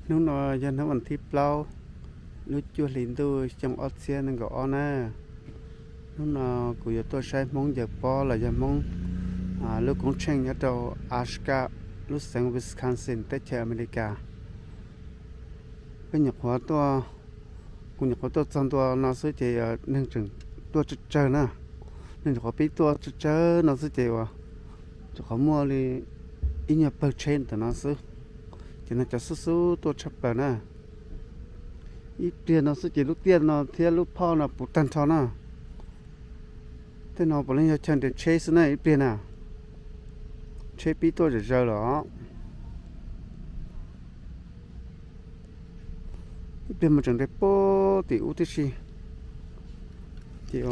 Hnub no yog hnub vas thib plaub, lub cuaj hli ntuj xyoo ob txhiab nees nkaum ob na. Hnub no kuv yuav tuaj saib Hmoob ncaws pob los yog Hmoob lub koob tsheej nyob rau Ashka, lub xeev Wisconsin, teb chaws Amelikas. Peb nyuam qhuav tuaj, kuv nyuam qhuav tuaj txog ntua no xwb ces neeg tseem tuaj tsawg tsawg na. Neeg nyuam qhuav pib tuaj tsawg tsawg no xwb ces uas nyuam qhuav muaj li ib nyuag pawg tsheb ntawm no xwb, ces no cov xub xub tuaj tshaj plaws na. Ib pliag no xwb ces lub tiaj no thiab lub phoj no puv tag nrho na. Tej no puav leej yog chaw nres tsheb xwb na ib pliag na. Tsheb pib tuaj zom zaws lawm os. Ib pliag mus tseem nres puag tim ub tib si. Ces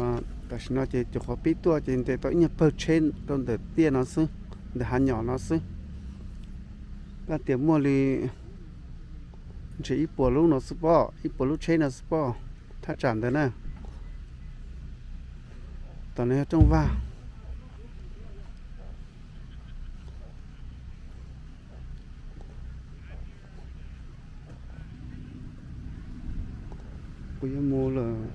tam sim no ces nyuam qhuav pib tuaj ces nres tau ib nyuag pawg tsheb rau ntawm tiaj no xwb, ntawm hav nyom no xwb. Koj tias muaj li ntshe ib puas lub no xwb pob, ib puas lub tsheb no xwb pob, thaj tsam ntawd na. Tom no yog rooj vag. Kuv yuav mus lawm,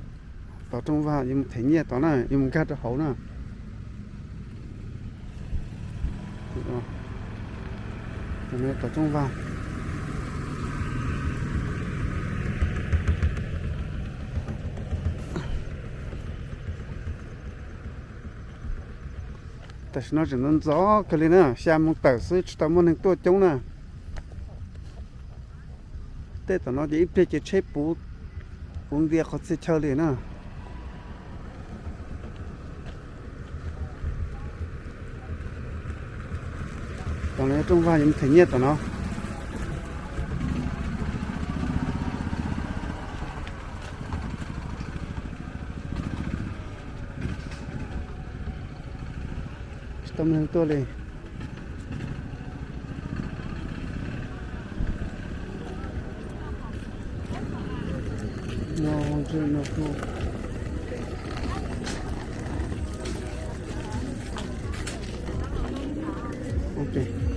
tom rooj vag yuav mus them nyiaj tod na, yuav mus nkag rau hauv na. Tom rooj vag. Tam sim no tseem ntxov ntxov kawg li na, xya moos tawm xwb tsis tau muaj neeg tuaj coob na. Tej tom no ces ib pliag ces tsheb puv, puv ntias qhov txhia chaw li na. Tom no yog rooj vag yuav mus them nyiaj tom no. Tsis tau muaj neeg tuaj li.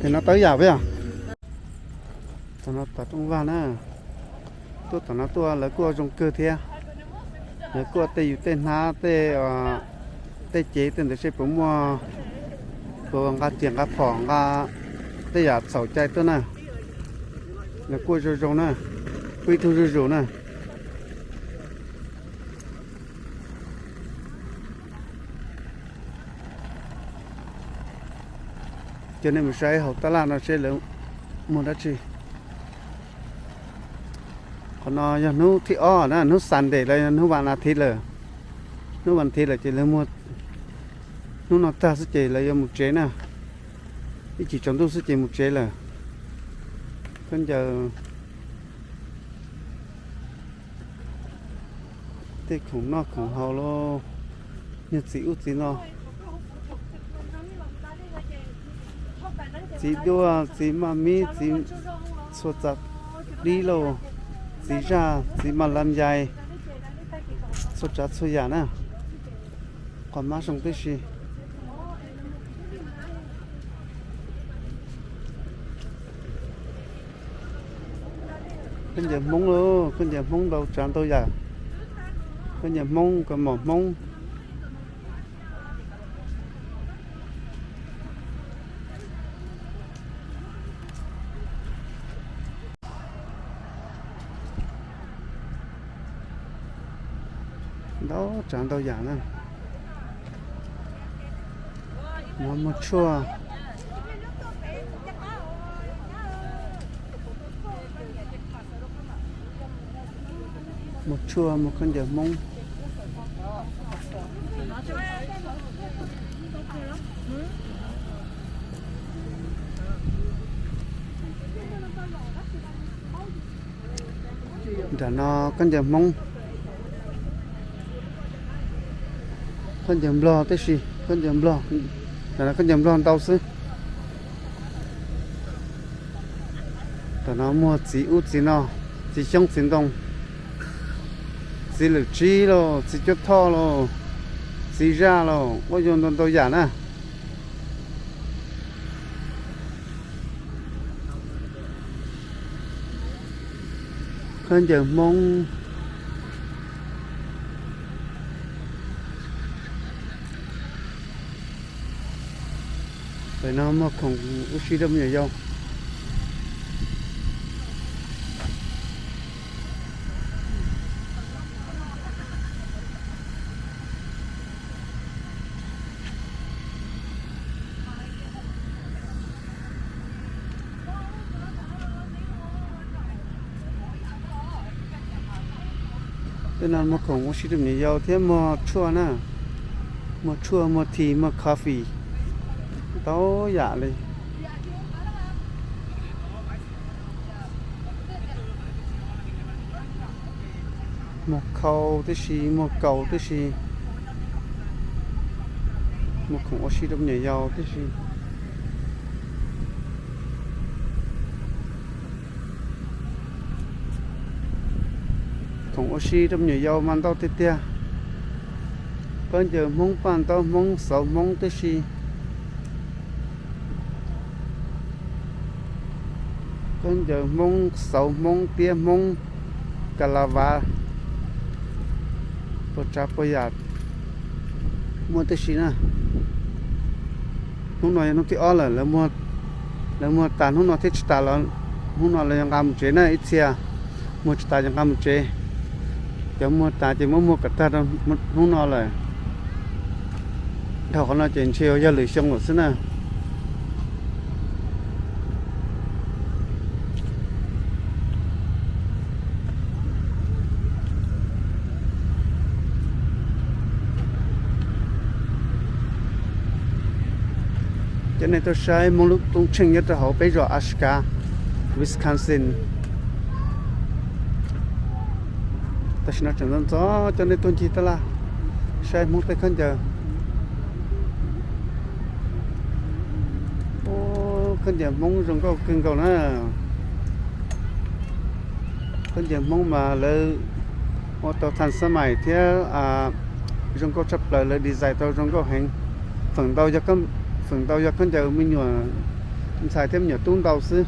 Ces no tau yam peb os. Tom no tom rooj vag na. Tuaj tom no tuaj lawv kuj ua zoo kawg thiab. Lawv kuj ua tej yus tej hnab tej, tej cev tej ntawd seb puas muaj, puas nqa riam nqa phom nqa tej yam txhaum cai tuaj na. Lawv kuj ua zoo zoo na, kuj ib tug zuj zus na. Ces nej mus saib hauv tab laj no seb lawv muag dab tsi. Qhov no yog hnub thib ob na, hnub Sunday los yog hnub vas as thiv lawm. Hnub vas as thiv lawm ces lawv muag, hnub no tag xwb ces lawv yuav mus tsev na. Ib chim tsaus ntuj xwb ces mus tsev lawm. Khaub ncaws, tej khoom noj khoom haus los, niag txiv ub txiv no, txiv duaj, txiv maj mib, txiv txhua tsav dib lauj, txiv zaj, txiv mas lam yais, txhua tsav txhua yam na. Qhov mab zoo tib si. Khaub ncaws Hmoob lauj, khaub ncaws Hmoob ntau tsav ntau yam. Khaub ncaws Hmoob, kaus mom Hmoob. Ntau tsav ntau yam na. No muag tshuaj. Muag tshuaj, muag khaub ncaws Hmoob. Nram no khaub ncaws Hmoob, khaub ncaws Nplog tib si, khaub ncaws Nplog, nram no khaub ncaws Nplog ntau xwb. Tam no muag txiv ub txiv no, txiv xyoob txiv ntoo, txiv lwm tsib los, txiv cuab thoj los, txiv zaj los, ua zoo ntau ntau yam na. Khaub ncaws Hmoob. Pem no muag khoom ua si rau me nyuam yaus. Tej no muag khoom ua si rau me nyuam yaus thiab muag tshuaj na, muag tshuaj, muag tea, muag coffee, ntau yam li. Muag khau tib si, muag kaus tib si, muag khoom ua si rau me nyuam yaus tib si. Khoom ua si rau me nyuam yaus mas ntau tiag tiag. Khaub ncaws Hmoob, paj ntaub Hmoob, xauv Hmoob tib si. Khaub ncaws Hmoob, xauv Hmoob, tiab Hmoob, kas las vas, puas tsav puas yam muaj tib si na. Hnub no yog hnub thib ob lawm, lawv muag tas hnub no thiab tsis tas los hnub no lawv yuav nqa mus tsev na. Ib txhia muag tsis tas yuav nqa mus tsev, cov muag tas ces muab muag kom tag rau hnub no lawm. Dhau qhov no ces ntshe yuav yog lwm xyoo lawm xwb na. Cov nej tuaj saib Hmoob lub rooj tsheej nyob rau hauv peb zos Ashka, Wisconsin. Tam sim no tseem ntxov ntxov cov nej tuaj ncig taj laj saib Hmoob tej khaub ncaws. Khaub ncaws Hmoob zoo nkauj kawg nkaus na. Khaub ncaws Hmoob mas lawv ua tau thaj xab mais thiab zoo nkauj tshaj plaws, lawv design tau zoo nkauj heev. Feem ntau, feem ntau yog khaub ncaws me nyuam ntxhais thiab me nyuam tub ntau xwb.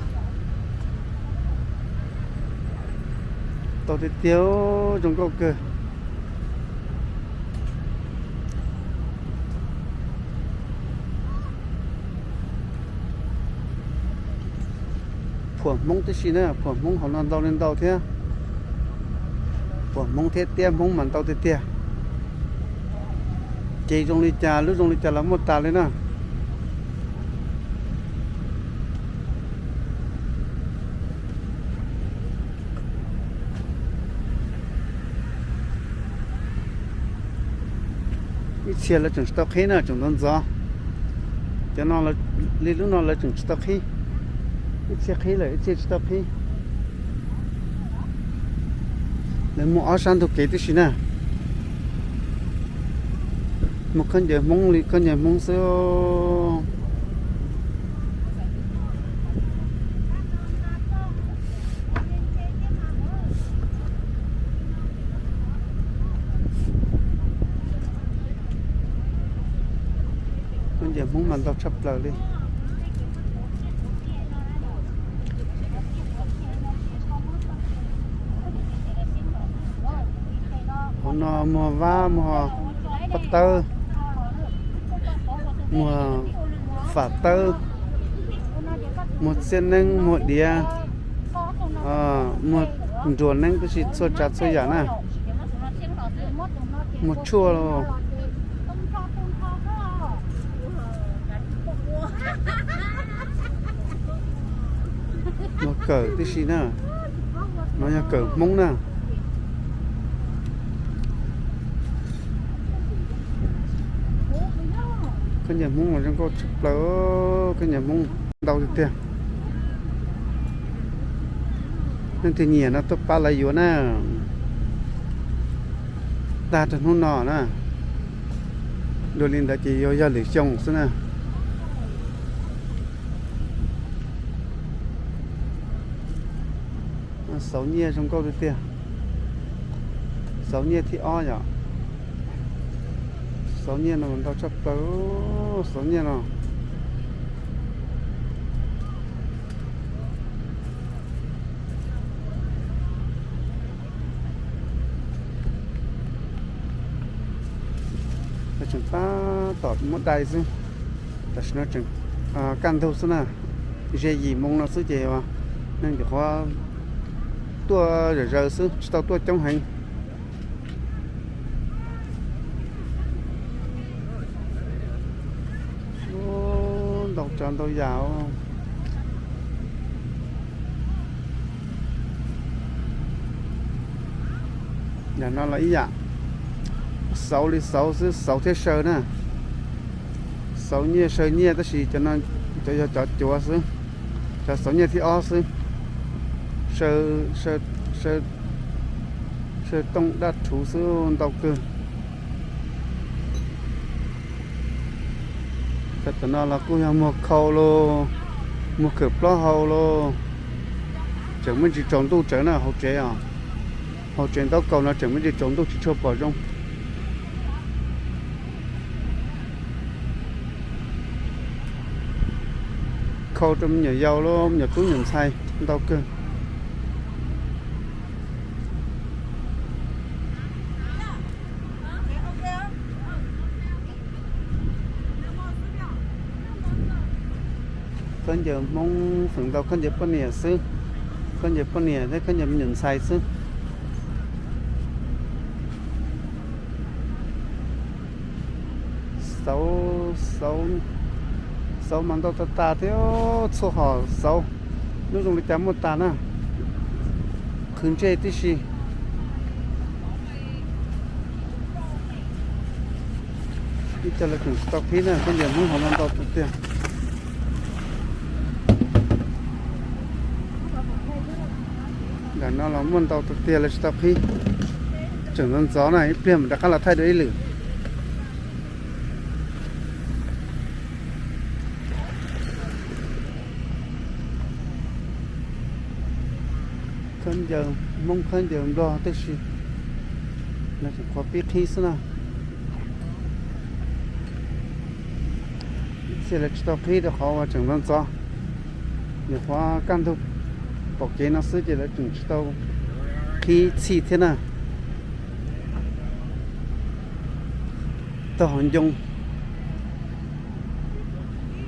Tau tiag tiag, zoo nkauj kawg. Phuam Hmoob tib si na, phuam Hmoob hauv no ntau li ntau thiab. Phuam Hmoob thiab tiab Hmoob mas ntau tiag tiag. Ces zoo li cas, lub zoo li cas los muaj tas li na. Ib txhia lawv tseem tsis tau qhib na, tseem ntxov ntxov. Cov no, li lub no lawv tseem tsis tau qhib. Ib txhia qhib lawm, ib txhia tsis tau qhib. Lawv muaj ob sab ntug kev tib si na. Muaj khaub ncaws Hmoob li khaub ncaws Hmoob xwb. Khaub ncaws Hmoob mas ntau tshaj plaws li. Hauv no muag vab, muag pob tawb, muag fam tawb, muag txiab neeb, muag diav, muag nruas neeb, tib si txhua tsav txhua yam na. Muag tshuaj los, muag kawm tib si na. No yog kawm Hmoob na. Khaub ncaws Hmoob zoo nkauj tshaj plaws, khaub ncaws Hmoob ntau tiag tiag. Leej twg nyiam no tuaj pab lawv yuav na. Tag rau hnub no na, dua li ntawd ces yuav yog lwm xyoo xwb na. Xauv nyiaj zoo nkauj tiag tiag. Xauv nyiaj thib ob yom. Xauv nyiaj no ntau tshaj plaws, xauv nyiaj no. Tab tom muab dai xwb, tam sim no tseem kaj ntug xwb na, ze yim moo no xwb ces neeg nyuam qhuav tuaj zom zaws xwb, tsis tau tuaj coob heev. Ntau tsav ntau yam. Yam no los ib yam, xauv li xauv xwb, xauv thiab saw na. Xauv nyiaj saw nyiaj tab sis cov no, cov yog cov cuav xwb, cov xauv nyiaj thib ob xwb. Saw tooj daj rhuv xwb ntau kawg. Cov tom no los kuj yog muag khau los, muag khawm plaub hau los. Tseem muaj ntsis tsaus ntuj tsawv na hauv tsev os. Hauv tsev ntaub kaus no tseem muaj ntsis tsaus ntuj tsis tshua pom zoo. Khau rau me nyuam yaus los me nyuam tub nyuam ntxhais ntau kawg. Khaub ncaws Hmoob feem ntau khaub ncaws poj niam xwb, khaub ncaws poj niam thiab khaub ncaws me nyuam ntxhais xwb. Xauv, xauv mas ntau tas tas thiab, txhua hom xauv, hnub zoo li cas muaj tas na. Qhwv ntsej tib si. Ib co lawv tseem tsis tau qhib na, khaub ncaws Hmoob ho muaj ntau tiag tiag. Nram no los muaj ntau tiag tiag lawv tsis tau qhib. Tseem ntxov ntxov na, ib pliag mam rov qab los thaij dua ib lwm. Khaub ncaws Hmoob khaub ncaws Nplog tib si, lawv tseem qhuav pib qhib xwb na. Ib txhia lawv tsis tau qhib rau qhov uas tseem ntxov ntxov, nyuam qhuav kaj ntug pom kev no xwb ces lawv tseem tsis tau qhib txhij thiab na. Taug hauv ncoo,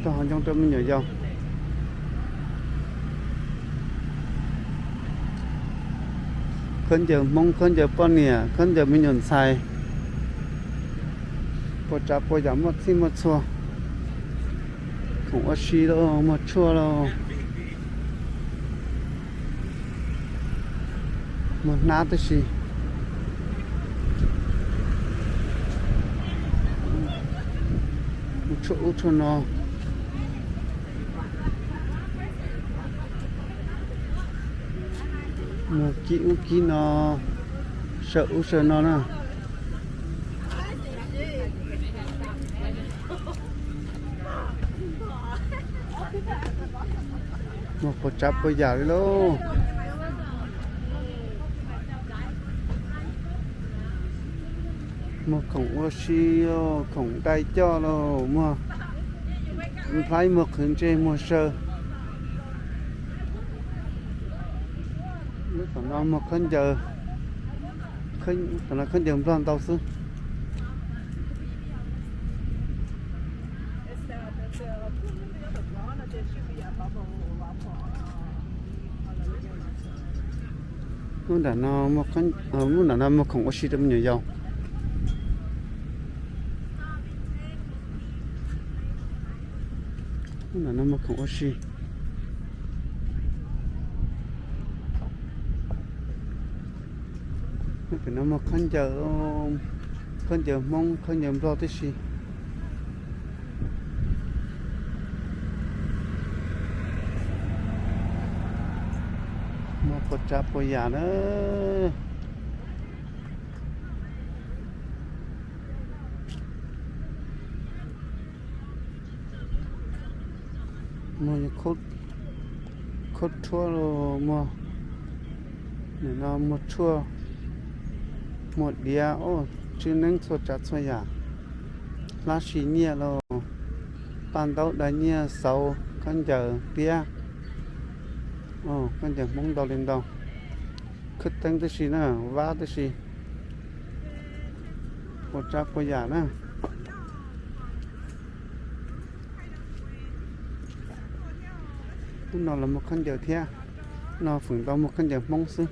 taug hauv ncoo rau me nyuam yaus. Khaub ncaws Hmoob, khaub ncaws poj niam, khaub ncaws me nyuam ntxhais, puas tsav puas yam muaj txhij muaj txhua. Khoom ua si lauj, muag tshuaj lauj, muag hnab tib si, muag tshuaj ub tshuaj no, muag kib ub kib no, saw ub saw no na. Muag puas tsav puas yam li lauj. Muag khoom ua si, khoom dai coj lauj, muag nplhaib, muag qhwv ntsej, muag saw. Lub tom no muag khaub ncaws, tom no khaub ncaws Nplog ntau xwb. Lub nram no, lub nram no muag khoom ua si rau me nyuam yaus. Lub nram no muag khoom ua si. Lub pem no muag khaub ncaws, khaub ncaws Hmoob, khaub ncaws Nplog tib si. Muag puas tsav puas yam na. Muag khaub rhuab los muag, nim no muag tshuaj, muag diav, tswb neeb txhua tsav txhua yam, hlab si nyiaj los, paj ntaub dai nyiaj, xauv, khaub ncaws tiab, khaub ncaws Hmoob ntau li ntau, khwb teeb tib si na, vab tib si, puas tsav puas yam na. Lub no los muag khaub ncaws thiab, no feem ntau muag khaub ncaws Hmoob xwb.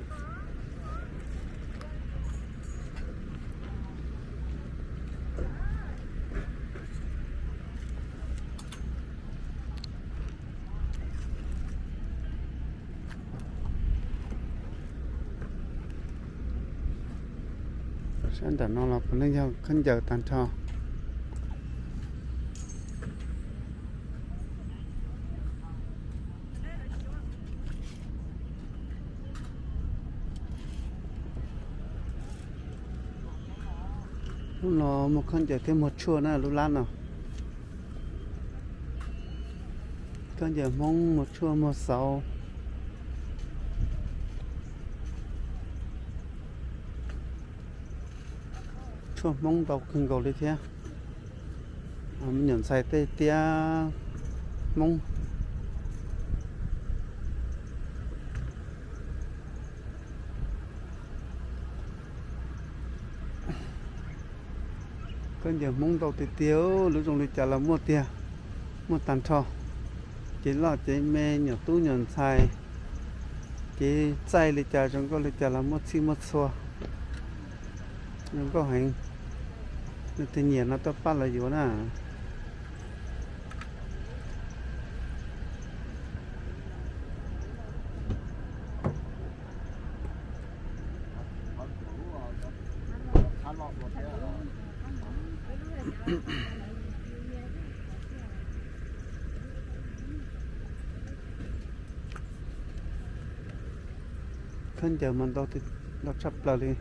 Sab nram no los puav leej yog khaub ncaws tag nrho. Lub no muag khaub ncaws thiab muag tshuaj na, lub lab no. Khaub ncaws Hmoob muag tshuaj muag xauv. Tshuaj Hmoob ntau kawg nkaus li thiab. Me nyuam ntxhais tej tiab Hmoob. Khaub ncaws Hmoob ntau tiag tiag, lub zoo li cas los muaj tiag, muaj tag nrho. Cev loj cev me, nyuam tub nyuam ntxhais, cev txaij li cas zoo nkauj li cas los muaj txhij muaj txhua. Zoo nkauj heev. Leej twg nyiam no tuaj pab lawv yuav na. Khaub ncaws mas ntau, ntau tshaj plaws li.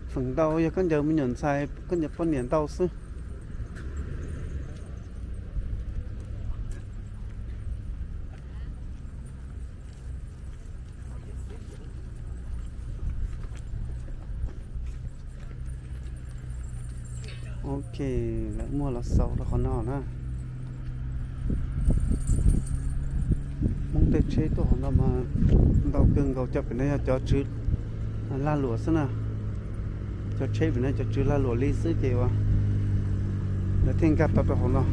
Feem ntau yog khaub ncaws me nyuam ntxhais, khaub ncaws poj niam ntau xwb. Ok, lawv muag los xaus rau qhov no na. Hmoob tej tsheb tuaj hauv no mas ntau kawg nkaus, cov pem no yog cov tswv lag luam xwb na. Cov tsheb pem no cov tswv lag luam li xwb ces uas lawv thiaj nkag tau rau hauv no.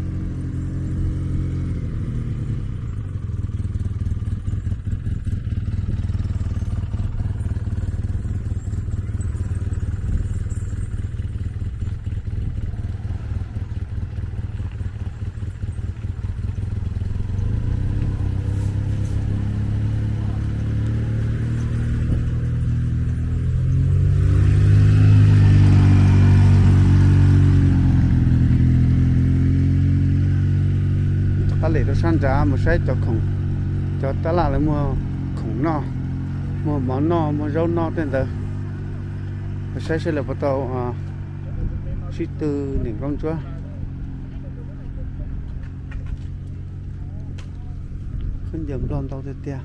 Rov qab lem rau sab nrad mus saib cov khoom, cov tab laj lawv muag khoom noj, muag mov noj, muag zaub noj tej ntawd. Mus saib seb lawv puas tau sib tw niam nkauj ntsuab. Khaub ncaws nplog ntau tiag tiag.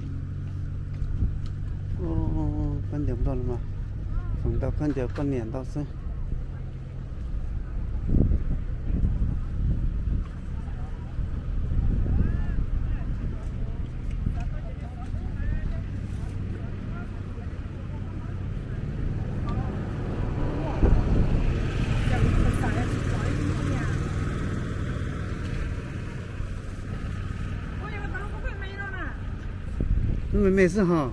Khaub ncaws nplog los mas feem ntau khaub ncaws poj niam ntau xwb. Lub me me xwb hos.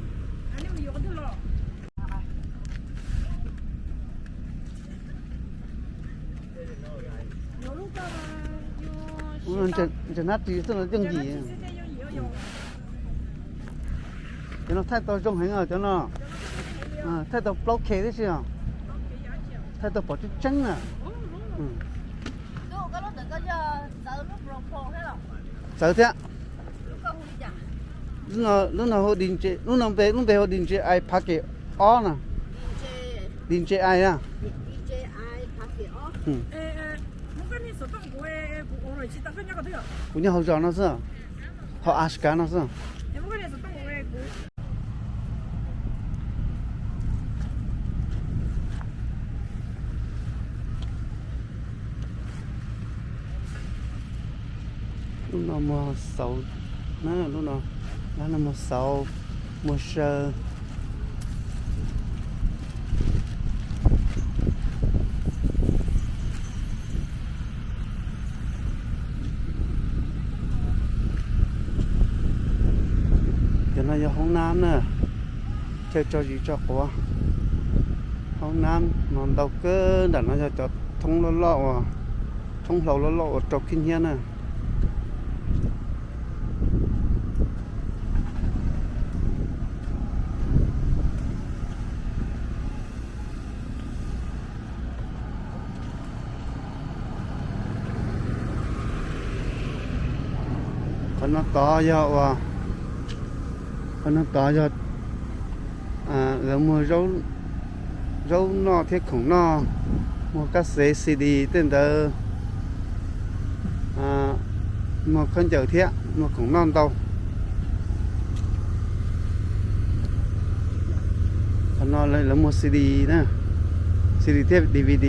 Ntawm hnab ris xwb los yooj yim. Cov no thaij tau zoo heev os cov no. Thaij tau plaub K tib si os. Thaij tau pom tseeb tseeb na. Txawv thiab. Lub no hu D J I, lub no npe, lub npe hu D J I Pocket ob na. D J I a. Kuv nyob hauv zos no xwb, hauv Alaska no xwb. Lub no muag xauv na, lub no, lub no muag xauv, muag saw. Yog hoob nab na, chaw tso zis tso quav. Hoob nab no ntau kawg, nram no yog cov thoob loj loj uas, thoob hlau loj loj uas rau khib hnyiab na. Qhov no tod yog uas, qhov no tod yog lawv muag zaub noj thiab khoom noj, muag kab xev, C D tej ntawd, muag khaub ncaws thiab muag khoom noj ntau. Qhov no lawv muag C D na, C D thiab D V D,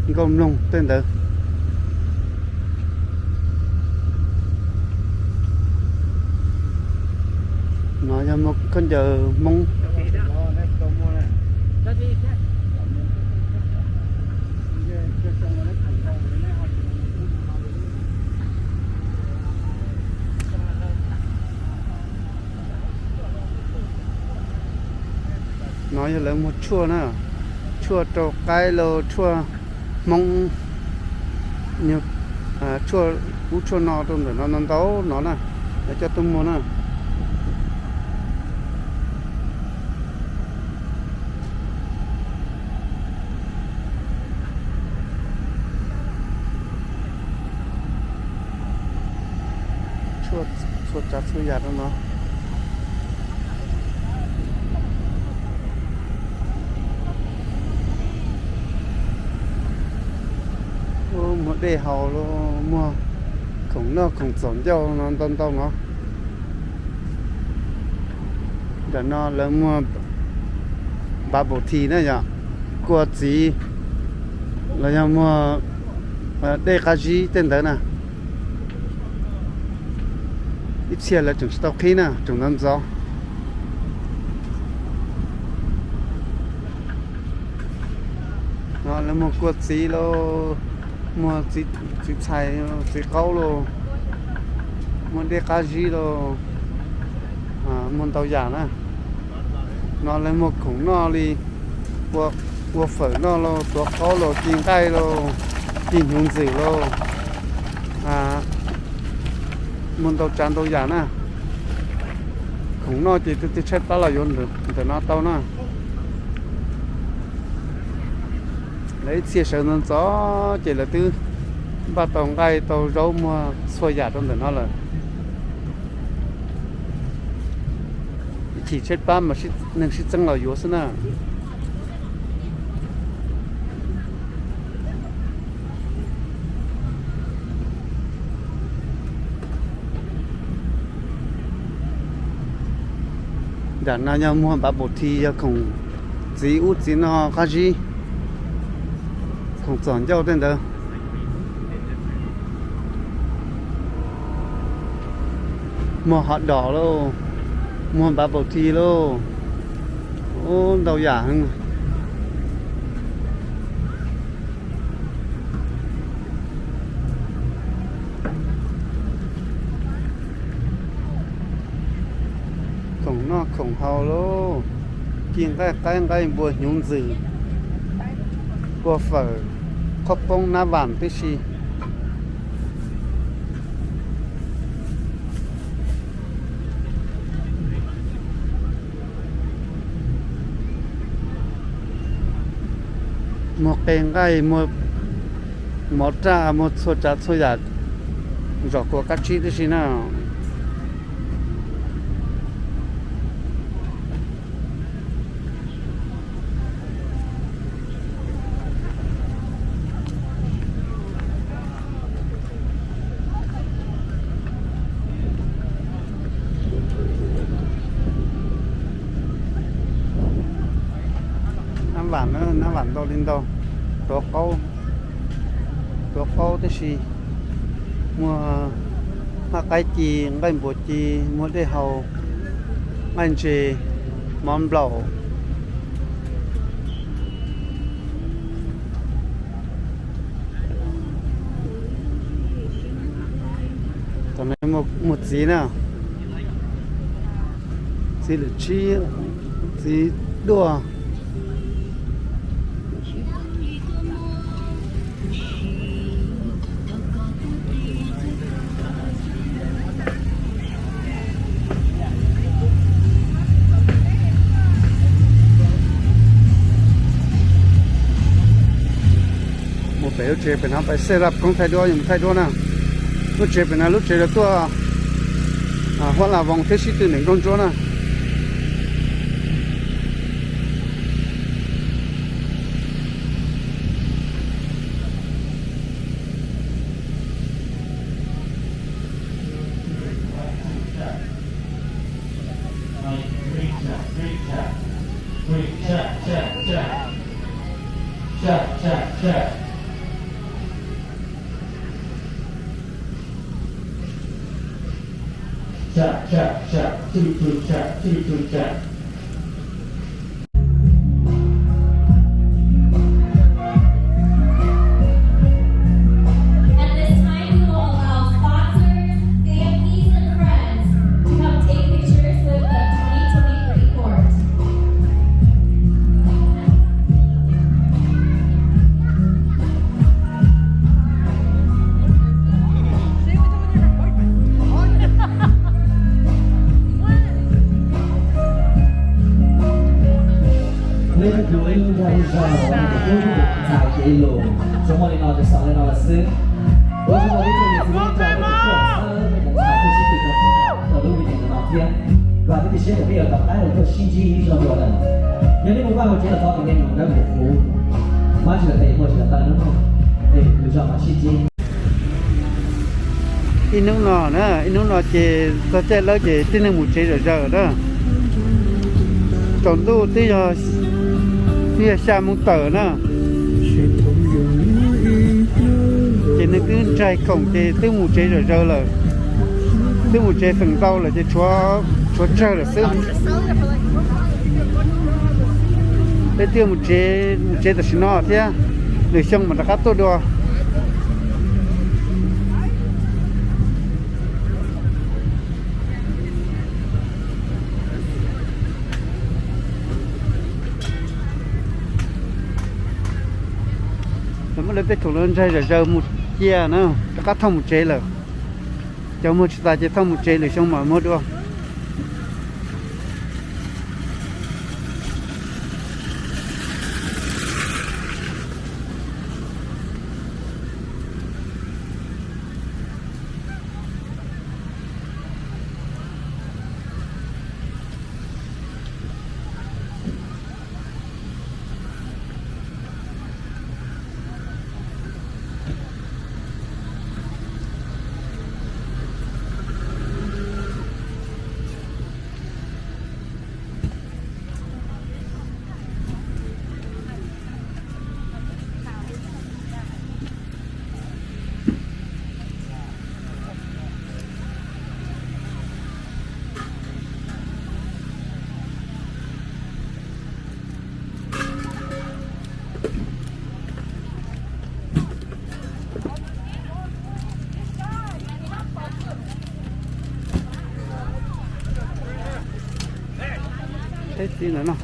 nkauj mloog tej ntawd. No yog muag khaub ncaws Hmoob. No yog lawv muag tshuaj na, tshuaj rau qaib los tshuaj Hmoob, tshuaj ub tshuaj no rau ntawm no ntau no na, lawv coj tuaj muag na. Tshuaj txhua tsav txhua yam rau no. Muag dej haus los muag khoom noj khoom txom ncauj no ntau ntau no. Nram no lawv muag bubble tea na yom, kua txiv, los yog muag dej qab zib tej ntawd na. Ib txhia lawv tseem tsis tau qhib na, tseem ntxov ntxov. No lawv muag kua txiv lauj, muag txiv txhais, txiv qaub lauj, muag dej qab zib lauj, muag ntau yam na. No lawv muag khoom noj li ua fawm noj lauj, tuav qaub lauj, ci nqaij lauj, ci hnyuv ntxwm lauj, muag ntau tsav ntau yam na. Khoom noj ces tus twg tshaib plab los yuav ntawm no tau na. Lawv ib txhia sawv ntxov ntxov ces lawv twb npaj tau nqaij tau zaub muag txhua yam rau ntawm no lawm. Ib chim tshaib plab mas neeg sib txeeb los yuav xwb na. Nram no yog muag bubble tea, yog khoom txiv ub txiv no qab zib, khoom txom ncauj tej ntawd. Muag hot dog lauj, muag bubble tea lauj, ub ntau yam heev. Khoom noj khoom haus lauj, ci nqaij qaib nqaij npua hnyuv ntxwm, kua fawm, qhob poob nab vam tib si. Muag qe nqaij, muag mov raj, muag txhua tsav txhua yam, zom kua kab tsib tib si na. Nab vam, nab vam ntau li ntau, tuav qaub, tuav qaub tib si, muag nqaij qaib ci, nqaij npua ci, muag dej haus, nqaij ntses, mov nplaum. Muag txiv na, Txiv lwm tsib, txiv duaj. Mus pem lub tsev pem no pais set up koob thaij duab, yuav mus thaij duab na. Lub tsev pem no lub tsev lawv tuaj huab las voos thiab sib tw ntev nkauj ntsuab na. At this time, we will allow sponsors, families, and friends to come take pictures with the twenty twenty-three court. Peb tug ib lub dag lub zog uas nej tus tub txais kev lus zoo li no, txais li no lawm xwb. Ua tsaug rau ib tsoom niam txiv neej tsa uas tuaj txhawb peb cov ntxhais tuaj sib tw rau lub video no thiab. Vam thiab cia siab tias peb yuav rov qab los tuaj sib ntsib ib zaug dua lawm. Yog nej mus vaj mus tsev los thov kom nej mus dawb mus huv, pab tsis los tes muaj tsis los taw nawb mog. Es lwm zaus mam sib ntsib. Ib hnub no na, ib hnub no ces txog caij lawb ces tib neeg mus tsev zom zaws na. Tsaus ntuj twb yog, twb yog xya moo tawm na. Ces neeg twb ntsaig khoom ces twb mus tsev zom zaws lawm. Twb mus tsev feem ntau lawm ces tshuav tsawg lawm xwb. Peb twb mus tsev, mus tsev tam sim no thiab, lwm xyoo mam rov qab tuaj dua. Lawv muab lawv tej khoom lawv ntsaig zom zaws mus cia na, rov qab thauj mus tsev lawm. Cov muag tsis tas ces thauj mus tsev, lwm xyoo mam muag dua. Peb txiv ntawd no.